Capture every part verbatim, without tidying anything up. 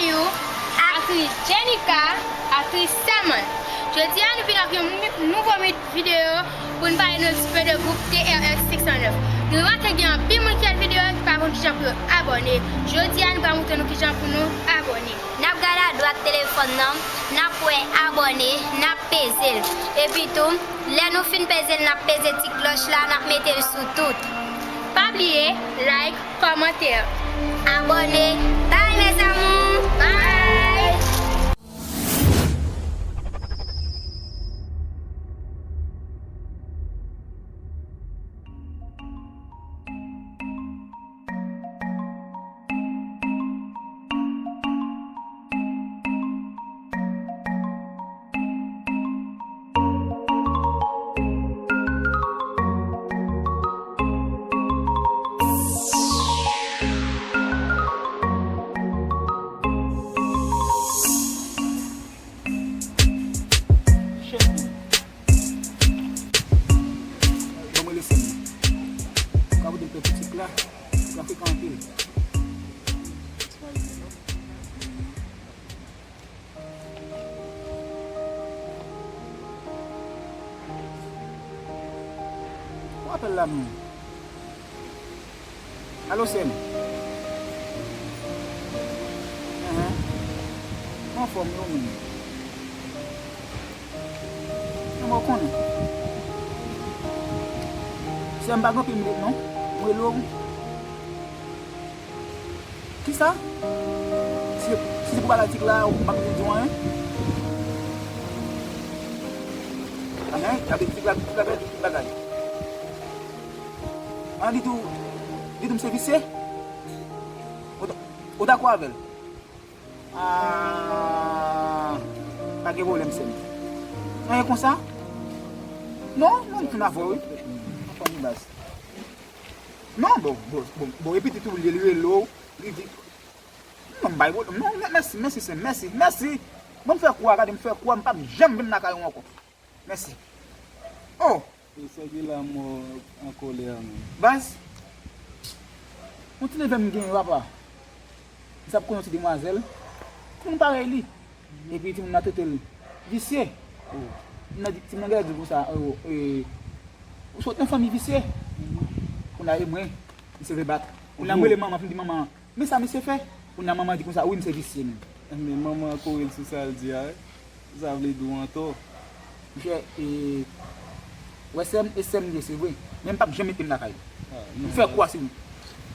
Yu, aktris Jenica, aktris Saman. Jodi a, nou vin ak yon mi- nouvo mi- videyo pou n pale nou yon ti pe de gwoup T R X senk san nèf. Nou remake gen anpil moun ki gad videyo a ki pa konn kijan pou yo abòne. Jodi a, nou pral montre nou kijan pou nou abòne. N ap gade adwat telefòn nan, n ap wè abòne, n ap peze l. Epi tou, lè nou fin peze l, n ap peze ti klòch la, n ap mete l sou tout. Pa bliye, like, kòmante. Abòne. Bye, mes amours. Bye. Ban mwen rele sè m nan. Ou ka pote m pè pitit la. Ou ka frekan anpil. Ou apèl la menm. Alo, sè m. Enhen. Anfòm, e ou menm? Kòman w konnen? Sè m, pa gen anpil minit non. Mwen rele w. Kisa? Si, si se pou bagay tik la, m p ap di w anyen. Anyen, gade tik la, tik la pèdi tout bagay. An, li di w, li di w m se visye? Ou ta, ou dakò avè l? Ah, pa gen pwoblèm, sè m. Anyen konsa? Non, non, m fin avè w, wi. Anfòm, wi, baz. Non, bon, bon, bon, bon, epi tou, li, li rele w, li di, non, m bay pwoblèm. Non, mè-, mèsi, mèsi, sè m, mèsi, mèsi. Bon, m fè kou a, gade, m fè kou a, m p ap janm vin lakay ou ankò. Mèsi. Oh! E sa ki la mò an kòlè a menm. Baz, yon ti nevè m genyen, papa. Li t ap konn yon ti demwazèl. Timoun parèy li. Epi timoun nan trete l visye. Oh. Timoun nan di, timoun nan genlè di l konsa, oh, eh, ou sot nan fanmi visye. Kounye a e mwen, misye vle bat. Kounye a m rele manman, pou m di manman, men sa misye fè. Kounye a manman di konsa, wi, misye visye menm. Men manman an kore l sou sa l di a, wi. Sa vle di w antò. Monchè, e, wè sè m, e sè m li ye, se vre. Men m p ap janm mete m lakay li. Ah, non. M fè kou a sou li.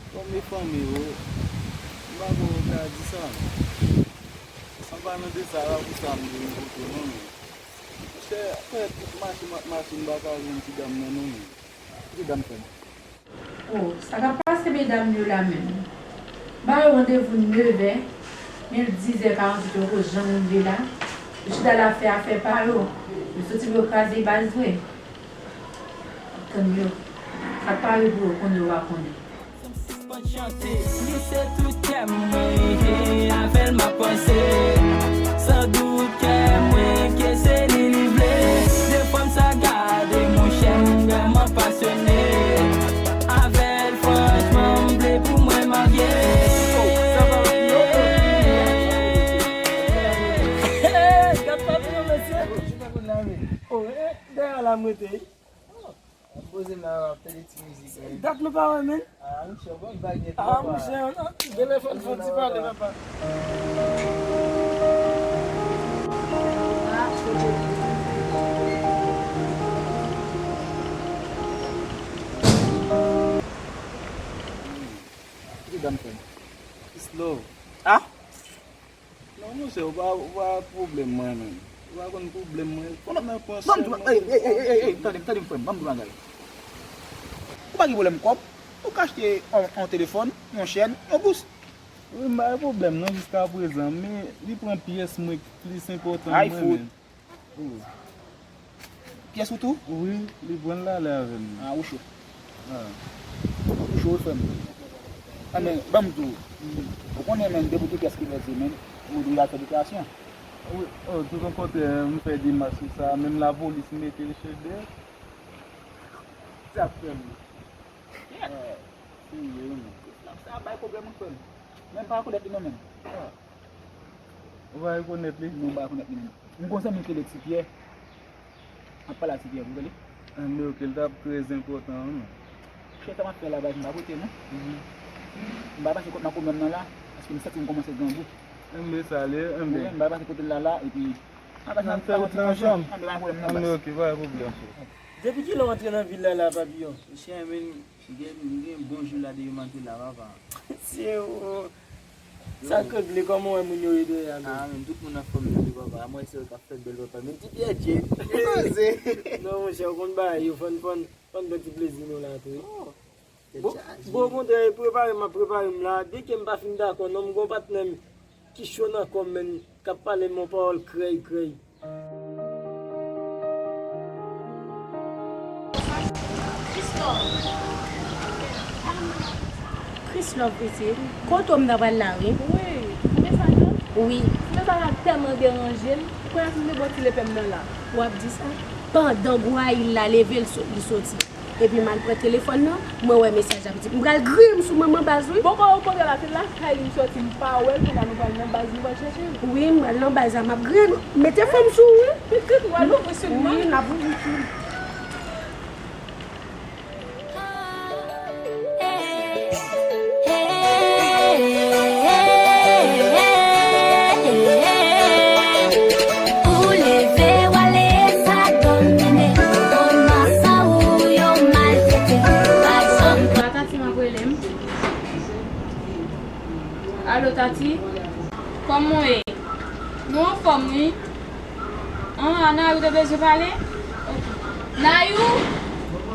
Kòm e fanmi w, m pa kwè w ta di sa, non. An palan de sa, la pou sa m vin kote w, non, men. Monchè, apre tout mache m ap mache, m pa ka jwenn ti dam nan, non, men. Ki ti dam, frè m? Oh, sa k ap pase medam yo la menm? M ba yo randevou nevè, men l dizè karannwit yo poko janm rive la. Yo chita la fè afè pa yo. Yo soti pou yo kraze baz vre. Ap tann yo. Sa k pare pou yo konnen yo va konnen. Sispann chante, li se tout kè m, mwen, avè l m ap panse. San dout kè mwen ke se li li vle. Defwa m sa gade, monchè, m vrèman pasyone. Avè l, franchman, m vle pou mwen marye. Gad fanmi yo, mesye. Oh, eh, dèyè la m rete. Poze m la, w ap tande ti mizik, wi. Dat nou pa wè, menn. Ah, monchè, bon, vag nèt. Ah, monchè, telefòn fon ti pale, papa. Ki dam fè? Peace love. Ah? Non, monchè, ou pa, ou pa pwoblèm mwen, menm. Ou pa konn pwoblèm mwen. Ou nan pran swen mwen. Ey, ey, ey, ey, ey, tande m, tande m, frè m, ban m di w yon bagay. Ou pa gen pwoblèm kòb, ou ka achte yon, yon telefòn, yon chèn, yon bous. Wi, m pa gen pwoblèm, non, jiskaprezan, men li pran pyès mwen k plis enpòtan mwen, menm. Pyès ou tou? Wi, li pran l ale avè l. Ah, ou cho. Ah. Ou cho, wi, frè m. Ah, men, ban m di w. Ou konnen, menn, depi w gen pyès ki pèdi, menn, ou dwe al fè deklarasyon. Wi, oh, tout au contraire, m fè demach sou sa. Menm lapolis mete rechèch dèyè. Sa frè m. Kèt. Ah, serye, wi, menn. Sa bay pwoblèm, wi, frè m. Menm pa rekonèt li, non, menm. Ah. Ou pa rekonèt li? Non, m pa rekonèt li menm. M gon zanmi ki rele Ti Pyè. M ap pale a Ti Pyè pou li. Anben, oke, l t ap trè enpòtan, wi. Chè, sa m ap fè la, baz, m pa pote, non. M pa pase kot nan komèm nan la, paske m santi m kòmanse grangou. Anben, sa l ye, anben. Wi, m pa pase kote l la, la, epi, m pa pase nan fè wout lan ansanm. Anben, pa gen pwoblèm, non, baz. Anben, oke, pa gen pwoblèm, chè. Depi kilè w antre nan vil la, la, Papiyon? Monchè, men, M gen, m gen bon jou la depi maten la, papa. Sye o. Sa k regle, kòman w wè moun yo ye dèyè a menm? Ah, men tout moun anfòm nan tou, papa. A mwen se yo k ap fè bèl, papa. Men Ti Pyè Dje, ki koze? Non, monchè, ou konn bagay yo, fò n, fò n, fò n pran ti plezi nou la tou, wi. Oh, tèt chaje. Bon, okontrè, e prepare m ap prepare m la. Byenke m pa fin dakò, non, m gon patnè m ki cho nan kò m, men, k ap pale m yon pawòl krèy, krèy. Christophe, pitit. Kote w m ta pral la, wi. Wi, ou gen sa tou? Wi. Men sa la tèlman deranje m. Kounye a si m te ba w ti lepè m nan la. W ap di sa? Pandan Gwayil la leve, l so-, li soti. Epi m al pran telefòn nan, mwen wè mesaj la, pitit. M pral griyen m sou manman baz, wi. Bon, kòman ou kontre la, se lakay li m sòti, m pa wè l, kounye a nou pral nan baz, nou pral chèche l. Wi, m pral nan baz la, m ap griyen, mete fòm sou ou, wi. W al ouvri sou l, non? Wi, n ap ouvri sou l. Ou leve, w ale, sa dòm mennen. Kòman sa ou yo maltrete, pa janm. Tati m ap rele m. Alo, Tati? Kòman w ye? Nou anfòm, wi. Ah, Nayou te bezwen pale? Ok. Nayou?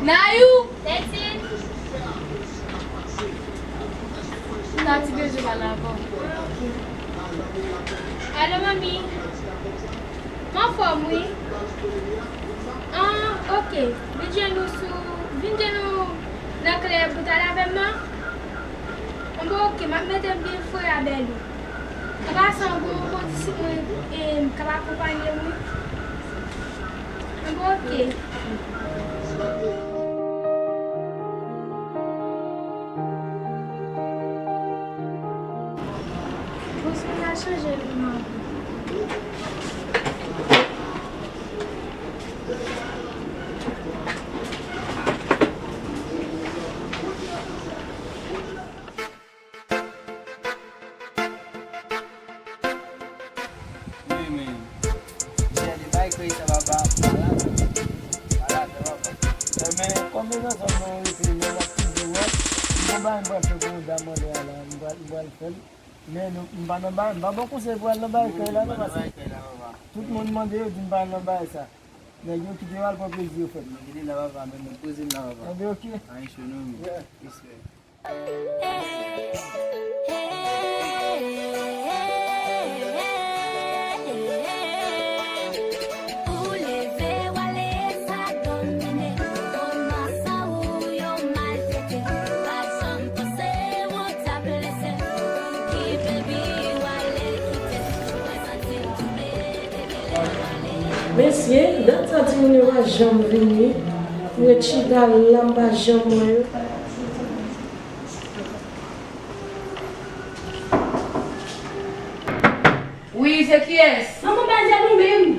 Nayou? Tati. Tati bezwen pale avè w. Alo, manmi. M anfòm, wi. Ah, ok. Vin jwenn nou sou, vin jwenn nou nan klèb pou t al avè m nan. Bon, ok, m ap mete m byen fre a Bèlou. An pasan, gon kondisip mwen, e, k ap akonpanye m, wi. Bon, ok. Bon, si w ta chanje l pou mwen. Wi, men. Gade, bay krèy sa papa, malad. Malad, sa papa. Eh, men, kòm e zanzanm nan rete, men m ap toujou wè. M gon bagay m pral fè pou yon dam anlè a la, m pral, m pral fè l. Men nou, m pa nan bagay, m pa ba w konsèy pou al nan bagay krèy la, non, paske tout moun mande yo di m pa al nan bagay sa. Nèg yo kite yo al pran plezi yo fèt. Men kite la, papa, men mwen poze m la, papa. Anben, ok. Anyen cho non, men. Yeah. Respè. Ou leve, w ale, sa dòm mennen. Kòman sa ou yo maltrete, pa janm panse ou t ap lese. Ki baby, w ale kite. Mwen santi m tonbe. Mesye, dat sa timoun yo pa janm vini. Mwen chita la, m pa janm wè yo. Wi, se kiyès? Manman baz, a nou menm.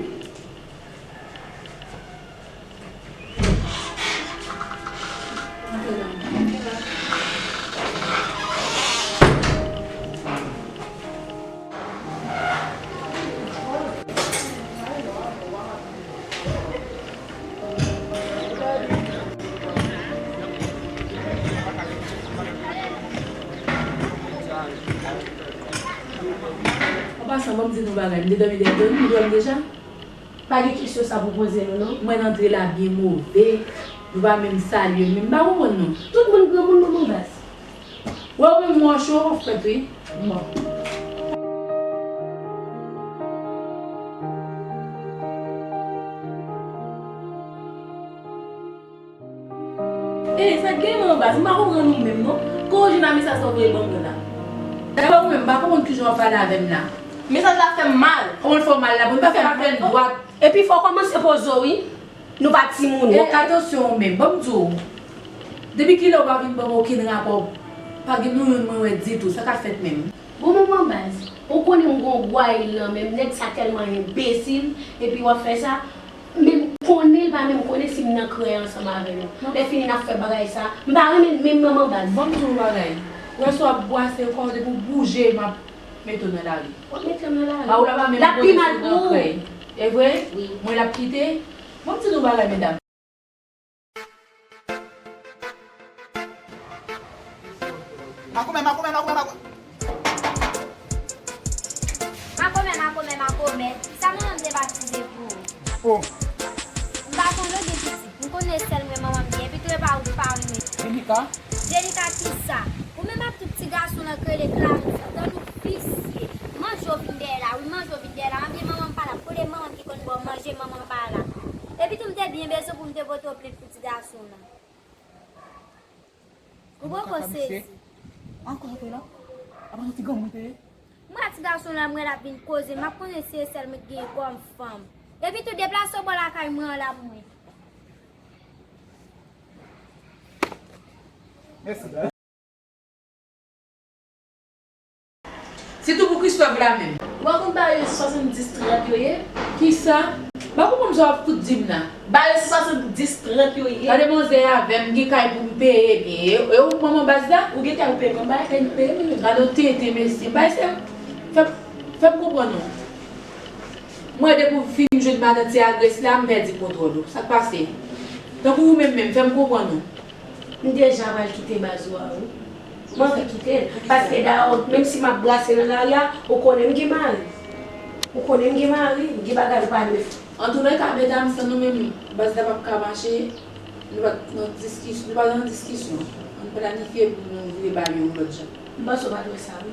An pasan, ban m di nou bagay, m te dòmi dèyè do nou, nou dòmi deja? Pa gen kesyon sa pou poze nou, non. Mwen antre la byen move, nou pa menm salye m, men m pa konprann non. Tout moun granmoun manman baz. Wè w menm, mwen cho, w ap fèt, wi. Bon. Ey, sa k gen manman baz? M pa konprann ou menm, non. Kote w jwenn a mesaj sa w voye ban mwen la? Dayè ou menm, m pa konprann kijan w ap pale avè m la. Mesaj la fè m mal. Kòman l fè w mal la? Bon, li pa fè m mal, non. Epi fò w kòmanse poze w, wi. Nou pa timoun, oke? Ey, atansyon ou menm, ban m di w. Depi kilè ou pa vin ban m okenn rapò? Pa gen nou youn mwen wè ditou, sa k ap fèt menm? Bon, manman baz, Ou konnen m gon gway nan men m, nèg sa tèlman enbesil, epi w ap fè sa. Men m konnen l pa menm konnen si m nan krèy ansanm avè nou. Lè fini n ap fè bagay sa. M pa renmen menm manman baz. Ban m di w yon bagay. Ou wè si w ap bwase kò w depi w bouje, m ap mete w nan lari. W ap mete m nan lari. Pa ou la pa menm konnen si w nan krèy. E vre? Wi. Mwen l ap kite. Ban m di nou bagay, medam. Makomè, makomè, makomè, makomè. Makomè, makomè, makomè. Sa manman m te batize pou ou? Oh. M pa sonje w gen pitit. M konnen sèl mwen manman m gen. Epi tou e pa ou ki pa renmen. Jenika? Jenika kisa? Ou menm ak tout ti gason nan k rele Clarisse. Tann ou visye. Manje w vin dèyè la. Wi, manje w vin dèyè la. Mwen gen manman m pa la. Kote manman m ki konn ba w manje, manman m pa la. Epi tou m te byen bezwen pou m te pote w plent pou ti gason w lan. Ou poko sezi. Ankò apre la? Apa se ti granmoun te ye? Mwen a ti gason la, mwen l ap vin koze, m ap konnen si e sèl mwen ki genyen kòm fanm. Epi tou deplase w bò lakay mwen an la pou mwen. Mèsi. Sitou pou Christophe la menm. Ou pa konn bagay yo se swasanndis trant yo ye? Kisa? M pa konprann sa w ap fout di m la. Bagay yo se swasanndis trant yo ye. Gade manzè avè m, m gen kay pou m peye byen. E, e ou k manman baz la? Ou gen kay ou peye, mwen m pa gen kay m peye mwen menm. Gade yon tenten mesye. Bay se, fè, fè m konprann ou. Mwen depi w fin jwenn madanm ti agres la, m pèdi kontwòl ou. Sa k pase? Tankou ou menm menm, fè m konprann ou. M deja pral kite baz ou a wi. M anvi kite l. Paske dayè, menm si m ap brase nan lari a, ou konnen m gen mari. Ou konnen m gen mari, m gen bagay ou pa dwe fè. Antoulèka, medam, san nou menm, baz la p ap ka mache, nou pa t nan diskis-, nou pa nan diskisyon. Ann planifye pou nou vire bagay yo yon lòt jan. M panse w pa t wè sa wi.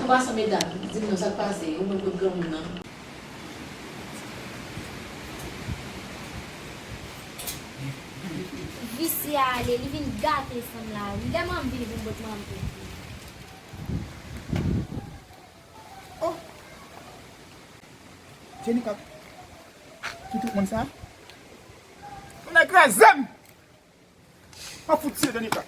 An pasan, medam, di m non, sa k pase? Ou menm kot granmoun nan? Visye a ale, li vin gate fanm la wi. Lè manman m vini pou m pot manman m tou. Oh! Jenika ki tout moun sa? Moun nan kraze m! An fout tiye Jenika.